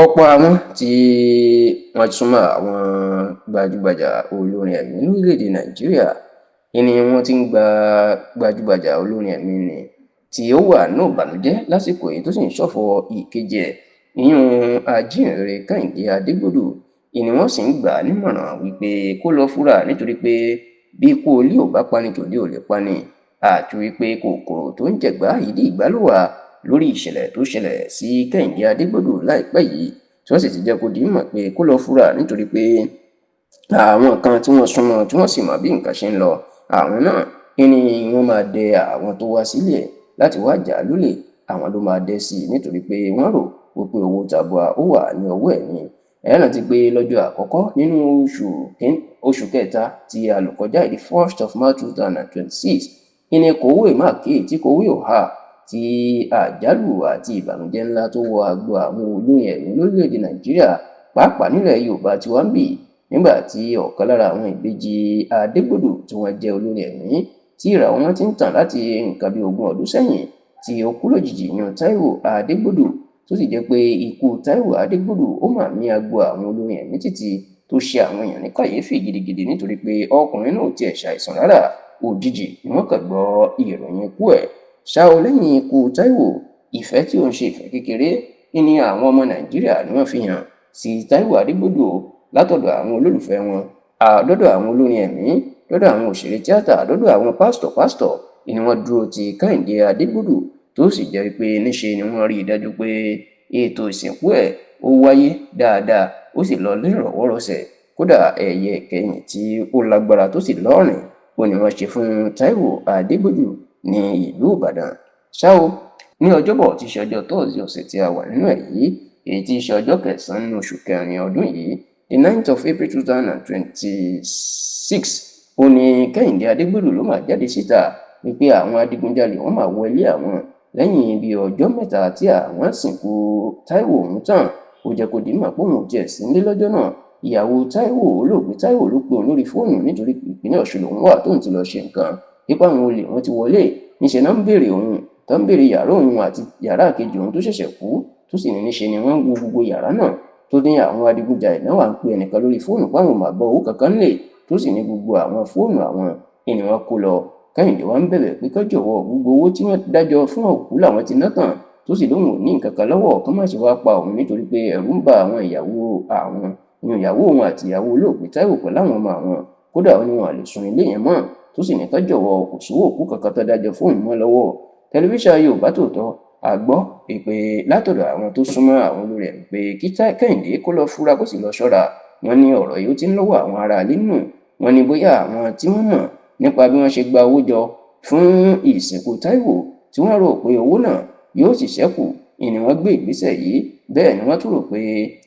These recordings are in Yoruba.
Ọ̀pọ̀ àwọn tí wọ́n súnmọ́ àwọn gbajúgbajà olórin ẹ̀mí lórílẹ̀‐èdè Nàìjíríà ni wọ́n ti ń gba gbajúgbajà olórin ẹ̀mí ni tí ó wà nínú ìbànújẹ́ lásìkò yìí, tó sì ń ṣọ̀fọ̀ ìkejì ẹ̀, ìyún ajíhìnrere Kẹ́hìndé Adégbòdù, ni wọ́n sì ń gbà á nímọ̀ràn wípé kó lọ fura, nítorí pé bí ikú olé ò bá pani, tòde ò lè pani, àti wípé kòkòrò tó ń jẹ̀gbá ìdí ìgbá ló wà lórí ìṣẹ̀lẹ̀ tó ṣẹlẹ̀ sí Kẹ́hìndé Adégbòdù láìpẹ́ yìí, tí wọ́n sì ti jẹ́ kó di mímọ̀ pé kó lọ fura, nítorí pé àwọn kan tí wọ́n súnmọ́, tí wọ́n sì mọ̀ bí nǹkan ṣe ń lọ, àwọn náà ni wọ́n máa dẹ àwọn tó wá sílẹ̀ láti wá jà á lólè, àwọn ló máa dẹ sí i, nítorí pé wọ́n rò wípé owó tabua ó wà ní ọwọ́ ẹ̀ ni. Ẹ rántí pé lọ́jọ́ àkọ́kọ́ nínú oṣù kẹta tí a lò kọjá, the 1st of March 2026, ìní kòwé máàkì tí kòwé òhà tí àjálù àti ìbànújẹ́ ńlá tó wọ agbo àwọn olórin ẹ̀mí lórílẹ̀‐èdè Nàìjíríà, pàápàá nílẹ̀ Yorùbá tí wọ́n ń bì, nígbà tí ọ̀kan lára àwọn ìbejì Adégbòdù tí wọ́n jẹ́ olórin ẹ̀mí tí ìràwọ̀ wọn ti ń tàn láti nǹkan bí 20 ọdún sẹ́yìn tí ó kú lójijì, yan Táíwò Adégbòdù, tó sì jẹ́ pé ikú Táíwò Adégbòdù ó mà mì agbo àwọn olórin ẹ̀mí títí, tó ṣe àwọn èèyàn ní kàyéfì gidigidi, nítorí pé ọkùnrin náà ò tiẹ̀ ṣàìsàn rárá, òjijì ni wọ́n kàn gbọ́ ìròyìn ikú ẹ̀. Ṣá o, lẹ́yìn ikú Táíwò, ìfẹ́ tí ó ń ṣe ìfẹ́ kékeré ní àwọn ọmọ Nàìjíríà ni wọ́n fi hàn sí Táíwò Adégbòdù, látọ̀dọ̀ àwọn olólùfẹ́ wọn, lọ́dọ̀ àwọn olórin ẹ̀mí, lọ́dọ̀ àwọn òṣèré tíátà, lọ́dọ̀ àwọn pásítọ̀ ni wọ́n dúró ti Kẹ́hìndé Adégbòdù, tó sì jẹ́ pé níṣe ni wọ́n rí i dájú pé ètò ìsìnkú ẹ̀ ó wáyé dáadáa, ó sì lọ nírọ̀wọ́rọsẹ̀. Kódà ẹ̀yẹ ìkẹyìn tí ó lágbára tó sì lọ́rìn ó ní wọ́n ṣe fún Táíwò Adégbòdù ní ìlú Ìbàdàn. Ṣá o, ní Ọjọ́bọ̀ tí í ṣe ọjọ́ Thursday ọ̀sẹ̀ tí a wà nínú ẹ̀ yìí, èyí tí í ṣe ọjọ́ 9 nínú oṣù kẹrin ọdún yìí, the 9th of April 2026, ó ní Kẹ́hìndé Adégbòdù ló máa jáde síta wípé àwọn adigunjalè wọ́n máa wọ ilé àwọn lẹ́yìn bíi ọjọ́ 3 tí àwọn sìnkú Táíwò ọ̀hún tán. Ó jẹ́ kó di mímọ̀ pé òun ò tiẹ̀ sí nílé lọ́jọ́ náà. Ìyàwó Táíwò, olóògbé Táíwò, ló pe òun lórí fóònù, nítorí ìpínlẹ̀ Ọ̀ṣun lòun wà tóun ti lọ ṣe nǹkan, nípa àwọn olè wọn ti wọlé, níṣẹ́ náà ń béèrè òun, tó ń béèrè yàrá òun àti yàrá kejì òun tó ṣẹ̀ṣẹ̀ kú, tó sì ní níṣe ni wọ́n ń wo gbogbo yàrá náà, tó ní àwọn adigunjalè náà wà ń pe ẹnìkan lórí fóònù páwọn ò mà gbọ́ owó kankan lè, tó sì ní gbogbo àwọn fóònù àwọn ni wọ́n kó lọ. Kẹ́hìndé wá ń bẹ̀bẹ̀ pé kó jọ̀wọ́, gbogbo owó tí wọ́n dájọ́ fún òkú làwọn ti ná tán, tó sì lóun ò ní nǹkan kan lọ́wọ́, kán má ṣe wá pa òun, nítorí pé ẹ̀rù ń ba àwọn ìyàwó àwọn, ìyẹn ìyàwó òun àti ìyàwó olóògbé Táíwò pẹ̀lú àwọn ọmọ àwọn. Kódà ó ní wọn lè sun ilé yẹn mọ́, tó sì ní ká jọ̀wọ́, kò sówó òkú kankan tó dájọ́ fóun mọ́ lọ́wọ́. Tẹlifíṣàn Yorùbá Tòótọ́ a gbọ́ pé látọ̀dọ̀ àwọn tó súnmọ́ àwọn olórí ẹ̀ pé kí Kẹ́hìndé kó lọ fura, kó sì lọ ṣọ́ra. Wọ́n ní ọ̀rọ̀ yìí ó ti ń lọ́wọ́ àwọn aráalé nù. Wọ́n ní bóyá àwọn tí wọ́n mọ̀ nípa bí wọ́n ṣe gba owó jọ fún ìsìnkú Táíwò, tí wọ́n rò pé owó náà yóò sì ṣẹ́kù, ni wọ́n gbé ìgbésẹ̀ yìí. Bẹ́ẹ̀ ni wọ́n tún rò pé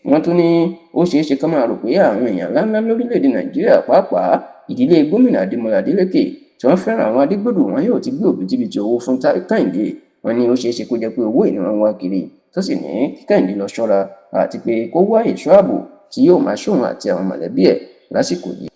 wọ́n tún ní ó ṣeé ṣe ká máa rò pé àwọn èèyàn ńláńlá lórílẹ̀‐èdè Nàìjíríà, pàápàá ìdílé gómìnà Adémọ́lá Adélékè tí wọ́n fẹ́ràn àwọn Adégbòdù, wọn yóò ti gbé òbítíbitì owó fún Kẹ́hìndé. Wọ́n ní ó ṣeé ṣe kó jẹ́ pé owó yìí ni wọ́n ń wá kiri, tó sì ní kí Kẹ́hìndé lọ ṣọ́ra, àti pé kó wá ẹ̀ṣọ́ ààbò tí yóò máa ṣóhun àti àwọn mọ̀lẹ́bí ẹ̀ lásìkò yìí.